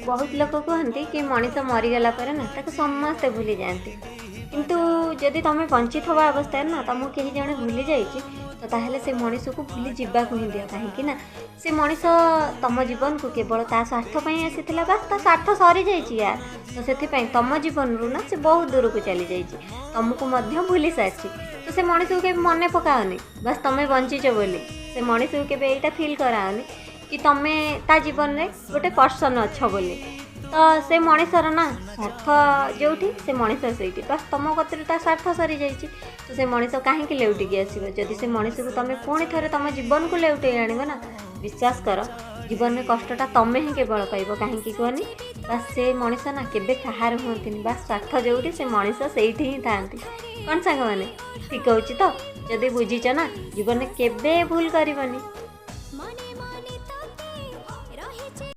ବହୁତ ଲୋକ କୁହନ୍ତି କି ମଣିଷ ମରିଗଲା ପରେ ନା ତାକୁ ସମସ୍ତେ ଭୁଲି ଯାଆନ୍ତି, କିନ୍ତୁ ଯଦି ତୁମେ ବଞ୍ଚିଥିବା ଅବସ୍ଥାରେ ନା ତୁମକୁ କେହି ଜଣେ ଭୁଲି ଯାଇଛି, ତ ତାହେଲେ ସେ ମଣିଷକୁ ଭୁଲି ଯିବାକୁ ହିଁ ଦିଅ। କାହିଁକି ନା ସେ ମଣିଷ ତୁମ ଜୀବନକୁ କେବଳ ତା ସ୍ୱାର୍ଥ ପାଇଁ ଆସିଥିଲା, ବାସ୍ ତା ସ୍ୱାର୍ଥ ସରିଯାଇଛି ୟାର। ତ ସେଥିପାଇଁ ତୁମ ଜୀବନରୁ ନା ସେ ବହୁତ ଦୂରକୁ ଚାଲିଯାଇଛି, ତୁମକୁ ମଧ୍ୟ ଭୁଲି ସାରିଛି। ତ ସେ ମଣିଷକୁ କେବେ ମନେ ପକାଅନି, ବାସ୍ ତୁମେ ବଞ୍ଚିଛ ବୋଲି। ସେ ମଣିଷକୁ କେବେ ଏଇଟା ଫିଲ୍ କରାଅନି କି ତୁମେ ତା ଜୀବନରେ ଗୋଟେ ପର୍ସନ୍ ଅଛ ବୋଲି। ତ ସେ ମଣିଷର ନା ସ୍ୱାର୍ଥ ଯେଉଁଠି, ସେ ମଣିଷ ସେଇଠି। ବାସ୍ ତୁମ କତିରୁ ତା ସ୍ୱାର୍ଥ ସରିଯାଇଛି, ତ ସେ ମଣିଷ କାହିଁକି ଲେଉଟିକି ଆସିବ? ଯଦି ସେ ମଣିଷକୁ ତୁମେ ପୁଣି ଥରେ ତୁମ ଜୀବନକୁ ଲେଉଟେଇ ଆଣିବ ନା, ବିଶ୍ୱାସ କର, ଜୀବନରେ କଷ୍ଟଟା ତୁମେ ହିଁ କେବଳ ପାଇବ। କାହିଁକି କୁହନି? ବାସ୍ ସେ ମଣିଷ ନା କେବେ କାହାର ହୁଅନ୍ତିନି। ବାସ୍ ସ୍ୱାର୍ଥ ଯେଉଁଠି, ସେ ମଣିଷ ସେଇଠି ହିଁ ଥାଆନ୍ତି। କ'ଣ ସାଙ୍ଗମାନେ, ଠିକ୍ କହୁଛି ତ? ଯଦି ବୁଝିଛ ନା, ଜୀବନରେ କେବେ ଭୁଲ କରିବନି।